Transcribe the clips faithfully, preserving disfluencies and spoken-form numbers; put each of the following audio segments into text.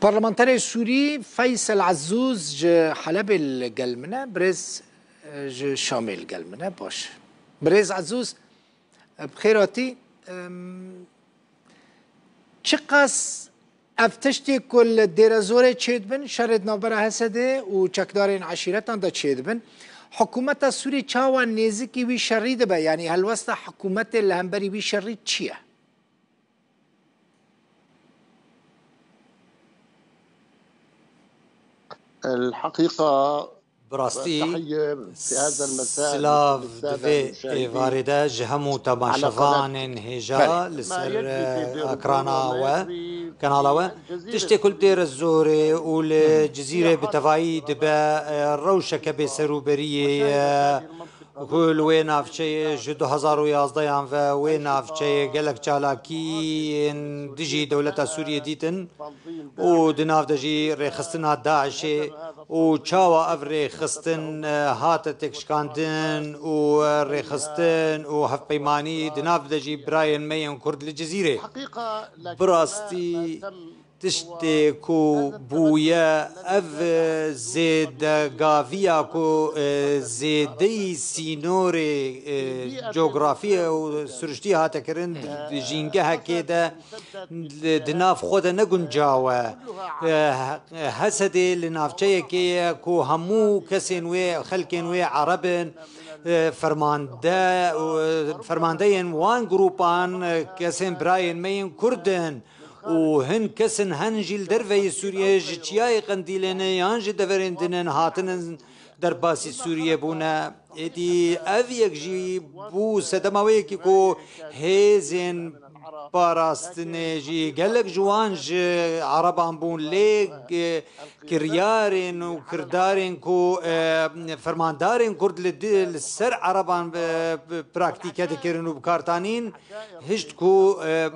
Parlamenterê Sûrî Feysel Ezûz ji Helebê li gel min e, birêz, e, ji Şamê li gel min e. Baş. Birêz Ezûz, e, bi xêr hatî. Em, çiqas ev tiştê ku li Dêrezorê çêdibin, şerê di navbera Hesedê û çekdarên eşîretan de çêdibin, hikûmeta Sûrî çawa nêzikî wî şerî dibe? Yanî helwesta hikûmetê li hemberî wî şerî çi ye? الحقيقة Bi rastî, silav di vê êvarê de ji hemû temaşevanên hêja li ser, e, ekrana we, kanala we. Tiştê ku li Dêrezorê û li Cizîrê bi tevayî dibe, e, rewşeke bêserûberiyê ye. Ku li wê navçeyê ji du hezar û yazdeyan ve wê navçeyê gelek çalakiyên dijî dewleta Sûriyê dîtin û di nav de jî rêxistina DAIŞê û çawa ev rêxistin, e, hate têkşikandin û, e, rêxistin û hevpeymanî di nav de jî birayên me yên Kurd li Cizîrê. Bi rastî, tiştê ku bûye, ev zêdegaviya ku, e, zêdeyî sînorê, e, cografî û siruştî hate kirin, di, di jîngehekê de, di, di nav xwe de ne guncaw e. E, Hesedê li navçeyekê ye ku hemû kesên wê, xelkên wê Ereb in, e, fermande û, e, fermandeyên wan grûpan, e, kesên birayên me yên Kurd in. Û hin kesin hen jî li derveyî Sûriyeyê ji Çiyayê Qendîlê ne yan ji deverên din in hatinin derbasî Sûriyê bûne. Êdî ev yek jî bû sedema wê yekî ku hêzên parastinê jî gelek ji wan ji Ereban bûn, lê, e, kiryarên û kirdarên ku, e, fermandarên Kurd li di-, li ser Ereban, e, praktîke dikirin û bikartanîn, hişt ku, e,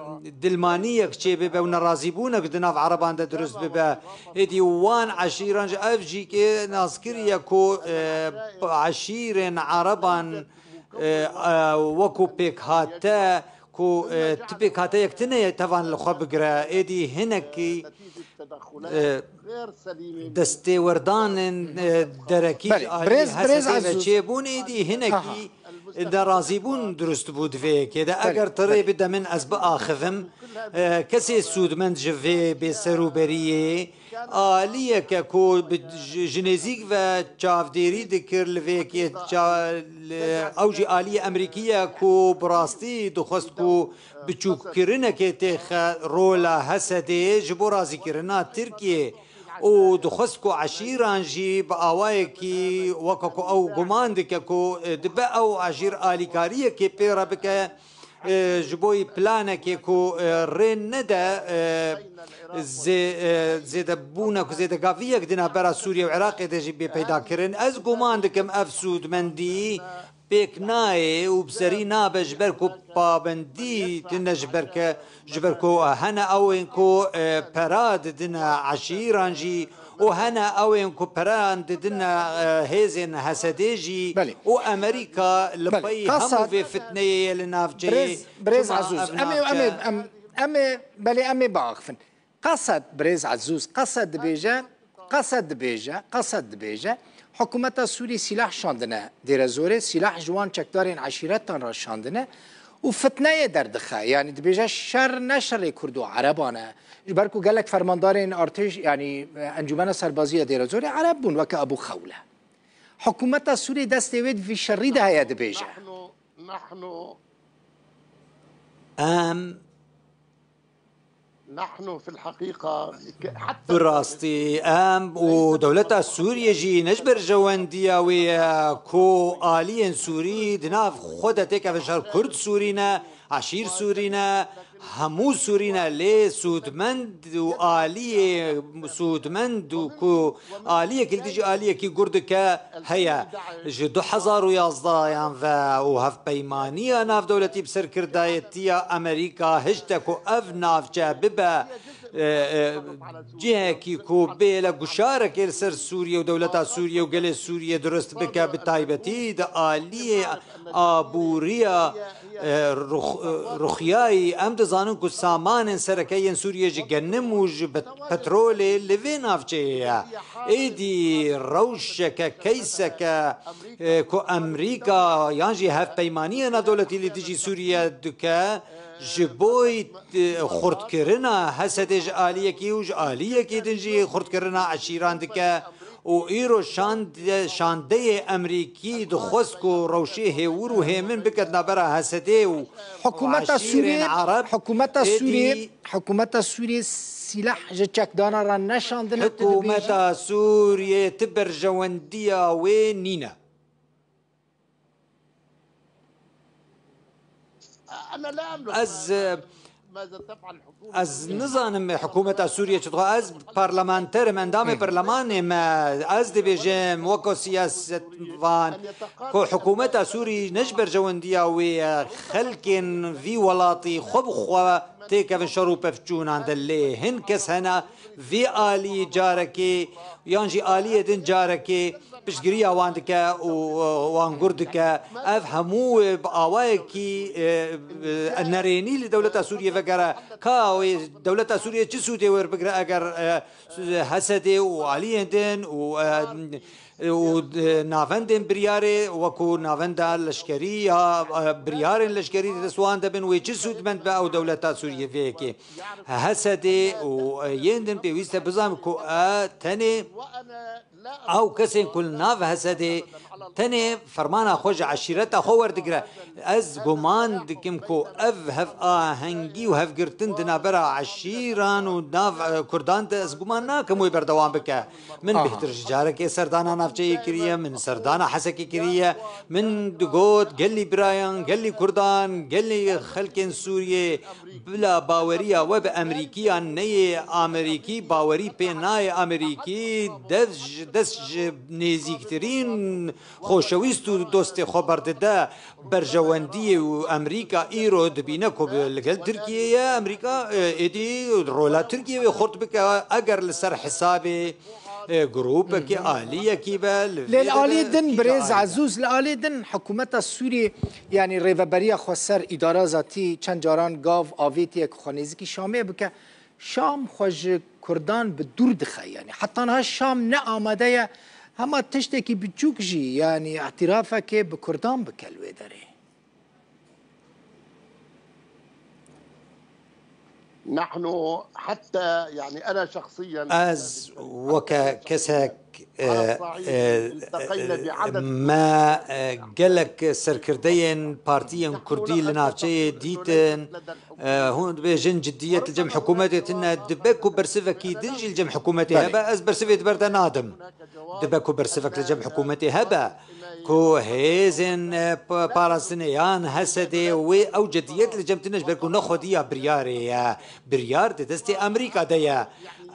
dilmaniyek çêbibe û nerazîbûnek di nav Ereban de dirust bibe. Êdî wan eşîran jî ev jî kê nas kiriye ku, e, eşîrên Ereban, e, e, wekû pêkhate ku, e, ti pêkhateyek tune ye tevan li xwe bigire. Êdî hinekî, e, destêwerdanên, e, derekî ji alî Hesedê ve çêbûn, êdî hinekî nerazîbûn dirust bû di vê yekê de. Eger tu rê bide min ez biaxivim, e, kesê sûdmend ji vê bêserûberiyê, aliyeke ku bi, ji, ji nêzîk ve çavdêrî dikir li vê yekê ça-, li, ew jî aliyê Amerîkî ye ku bi rastî dixwest ku biçûkkirinekê têxe rola Hesedê ji bo razîkirina Tirkiyê û dixwest ku eşîran jî bi awayekî weke ku ew guman dike ku, e, dibe ew eşîr alîkariyekê pê re bike, e, ji bo planekê ku, e, rê nede, e, zê-, e, zêdebûnek û zêdegaviyek di navbera Sûriye û Iraqê de jî bê peyda kirin. Ez guman dikim ev sûdmendî pêk nayê û bi serî nabe ji ber ku pabendî tune ji ber ke, ji ber ku hene ew ên ku, e, pera didine eşîran jî û hene ew ên ku peran didine, e, hêzên Hesedê jî û Amerîka li pey hemû vê fitneyê ye li navçeyê. Birêz, birêz Ezûz, em ê, em ê, em, em ê, belê em ê biaxifin. Qesed, birêz Ezûz, Qesed dibêje, Qesed dibêje, Qesed dibêje, hikûmeta Sûrî sîlah şandine Dêrezorê, sîlah ji wan çekdarên eşîretan re şandine û fitneyê derdixe. Yanî dibêje şer ne şerê Kurd û Ereban e. Ji ber ku gelek fermandarên artêş, yanî, e, Encûmena Serbazî ya Dêrezorê Ereb bûn, weke Ebû Xewle. Hikûmeta Sûrî destê wê di vî şerî de heye dibêje. Em نحن في الحقيقة ك-، حتى Bi rastî em û dewleta Sûriyê jî ne ji berjewendiya wê ye ku aliyên Sûrî di nav xwe de têkevin şer. Kurd Sûrî ne, eşîr Sûrî ne, hemû Sûrî ne, lê sûdmend û aliyê, sûdmend û ku aliyekî li dijî aliyekî gur dike heye. Ji du hezar û yazdehan ve û hevpeymaniya navdewletî bi serkirdayetiya Amerîka hişte ku ev navçe bibe, e, e, cihekî ku bêle guşarekê li ser Sûriye û dewleta Sûriye û gelê Sûriye dirust bike, bi taybetî di aliyê aboriya E, rux-, e, ruxiyayî em dizanin ku samanên sereke yên Sûriyê ji genim û ji bet-, petrolê li vê navçeyê ye. Êdî rewşeke, keyseke, e, ku Amerîka yan jî hevpeymaniyê navdewletî li dijî Sûriye dike, ji bo, e, xurtkirina Hesedê ji aliyekî û ji aliyekî din jî xurtkirina eşîran dike. Û îro şande-, şandeyê Amerîkî dixwest ku rewşê hêwir û hêmin biket navbera Hesedê û, û Hikûmeta eşîrên Sûriyê, Ereb. Hikûmeta Êdî Sûriyê, Hikûmeta Sûriyê sîleh ji çekdana re neşandine, tu dibêjî? Hikûmeta Sûriyê ti berjewendiya wê nîne. Ez, ez nizanim hikûmeta Sûriyê çi dixwe. Ez parlamenter im, endamê Hı. perlemanê me. Ez dibêjim weko siyasetvan ku hikûmeta Sûrî ne ji berjewendiya wê ye. Xelkên vî welatî xwe bi xwe têkevin şer û pevçûnan de, lê hin kes hene vî alî carekê yan jî aliyê din carekê piştgiriya wan dike û, e, wan gur dike. Ev hemû, e, bi awayekî, e, e, nerênî li dewleta Sûriyê vegere. Ka wê dewleta Sûriyê çi sûdê werbigire eger, e, Hesedê û aliyên din û, e, û, e, navendên biryarê wekû navenda leşkerî ya, e, biryarên leşkerî di dest wan de bin, wê çi sûdmend be ew dewleta Sûriyê vê yekê? Hesedê û, e, yên din pêwîst e bizanin ku, e, tenê Ew kesên ku li nav Hesedê tenê fermana xwe ji eşîreta xwe werdigire. Ez guman dikim ku ev hevahengî û hevgirtin di navbera eşîran û nav, e, Kurdan de, ez guman nakim wê berdewam bike. Min Aha. bêhtir ji carekê serdana navçeyê kiriye, min serdana Hesekê kiriye. Min digot, gelî birayan, gelî Kurdan, gelî xelkên Sûriyê, bila baweriya we bi Amerîkiyan neyê, Amerîkî bawerî pê nayê, Amerîkî dev ji, dest ji nêzîktirîn xoşewîst û dostê xwe berdide berjewendiyê û Amerîka îro dibîne ku bi, li gel Tirkiyê ye, Amerîka, e, êdî rola Tirkiyê wê xurt bike, eger li ser hesabê, e, grûpekî, Hı hı. aliyekî be, li Lê vê li de alî de din, kî birêz ayrî be. Ezûz, li alî din hikûmeta Sûriyê, yanî rêveberiya xweser, îdara zatî çend caran gav avêtiye ku xwe nêzîkî Şamê bike. Şam xwe ji Kurdan bi dûr dixe, yanî heta niha Şam ne amade ye hema tiştekî biçûk jî, yanî îtirafekê bi Kurdan bike li wê derê. نحن حتى، يعني، أنا شخصيًا Ez weke kesek, e, e, e, me, e, gelek serkirdeyên partiyên Kurdî li navçeyê dîtin. E, hûn dibêjin ciddiyet li cem hikûmetê tune, dibe ku bersivekî din jî li cem hikûmetê Belê. hebe, ez bersivê di ber de nadim. Dibe ku bersivek li cem hikûmetê hebe, ku hêzên, e, pa-, parastinê yan Hesedê wê ew cidiyet li cem tune, ji ber ku ne xwediya biryarê ye. Biryar di destê Amerîka de ye.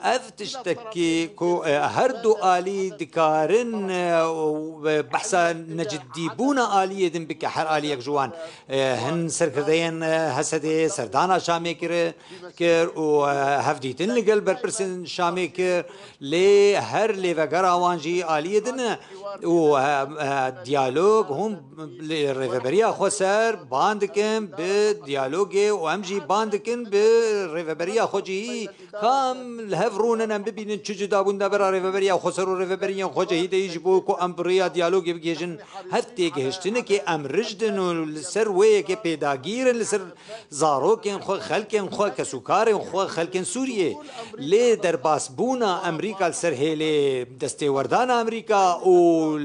Ev tiştekî ku, e, her du alî dikarin, e, û, e, behsa neciddîbûna aliyê din bike, her aliyek ji wan, e, hin serkirdeyên, e, Hesedê serdana Şamê kir, kir û, e, hevdîtin li gel berpirsên Şamê kir. Lê her lêvegera wan jî aliyê din e û, e, e, diyalog hûn li rêveberiya xwe ser ban dikin bi diyalogê û em jî ban dikin bi rêveberiya xwe cihî. Ka em li hev rûnin, em bibînin çi cudabûn navbera rêveberiya xwe ser û rêveberiyên xwe cihî de yî, ji bo ku em bi rêya diyalogê bigihêjin hev têgihiştinekê, em rijd in û li ser wê yekê pêdagîr in, li ser zarokên xwe, xelkên xwe, kesûkarên xwe, xelkên Sûriyê. Lê derbasbûna Amerîka li ser hêlê, destêwerdana Amerîka û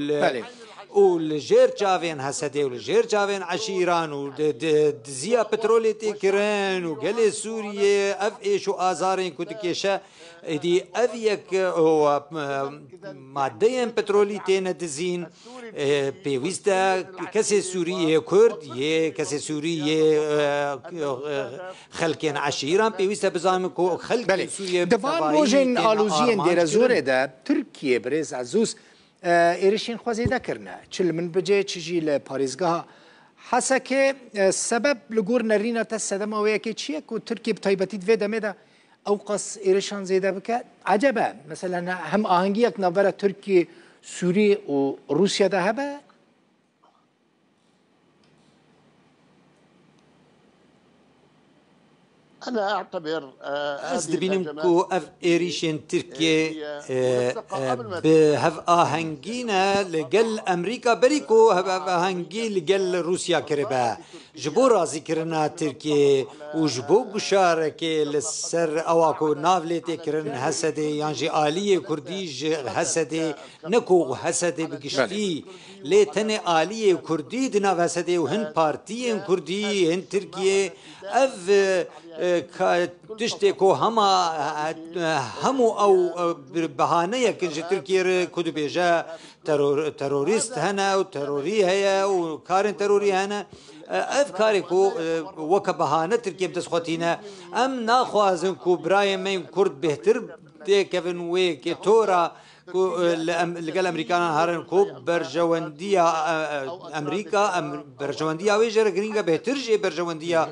li, Belê. û li jêr çavên Hesedê û li jêr çavên eşîran û di, di, diziya petrolê tê kirin û gelê Sûriyê ev êş û azarên ku dikêşe, êdî ev yek, e, û, e, madeyên petrolî têne dizîn. E, pêwîst e kesê Sûrî yê Kurd, yê kesê Sûrî yê, e, e, xelkên eşîran pêwîst e bizanin ku xelkên Belê. Sûriyê bi Di van tevayî rojên têne aloziyên armanc Dêrezorê kirin. de Tirkiye, birêz Ezûz, e, êrişên xwe zêde kirine. Çi li Minbicê, çi jî li parêzgeha Hesekê. E, sebeb li gor nerîna te sedema wê yekê çi ye ku Tirkiye bi taybetî di vê demê de ew qas êrişan zêde bike? Ecebe, mesela, ne, hem ahengiyek navbera Tirkiye, Sûrî û Rûsya de hebe? Ez dibînim ku ev êrîşên Tirkiyê, e, e, bi hevahengî ne li gel Amerîka, berî ku hevahengî li gel Rûsya kiribe. Ji bo razîkirina Tirkiyê û ji bo guşarekê li ser ewa ku nav lê tê kirin Hesedê yan jî aliyê Kurdî ji Hesedê, ne ku Hesedê bi giştî, lê tenê aliyê Kurdî di nav Hesedê û hin partiyên Kurdî, hin Tirkiyê, ev, e, e, ka-, tiştê ku hema, e, e, hemû ew, e, bir-, behaneyekin ji Tirkiyê re ku dibêje teror-, terorîst hene û terorî heye û karên terorî hene. E, ev karê ku, e, weke behane Tirkiye bi dest xwe tîne. Em naxwazin ku birayên me yên Kurd bêhtir têkevin wê kêtora ku, e, li em-, li gel Amerîkanan herin ku berjewendiya, e, e, Amerîka, em-, berjewendiya wê jê re girîng e, bêhtir jê berjewendiya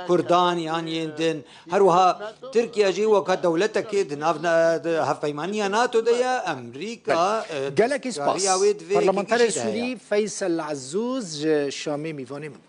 Kurdan yan yên din. Her wiha Tirkiye jî weke dewletekê di nav na-, di hevpeymaniya NATO de ye, Amerîka, e, Gelekî spas. Destkaria wê divê Parlamenterê yekî jî de heye. Sûrî Feysel Ezzûz ji Şamê mîvanê min bû.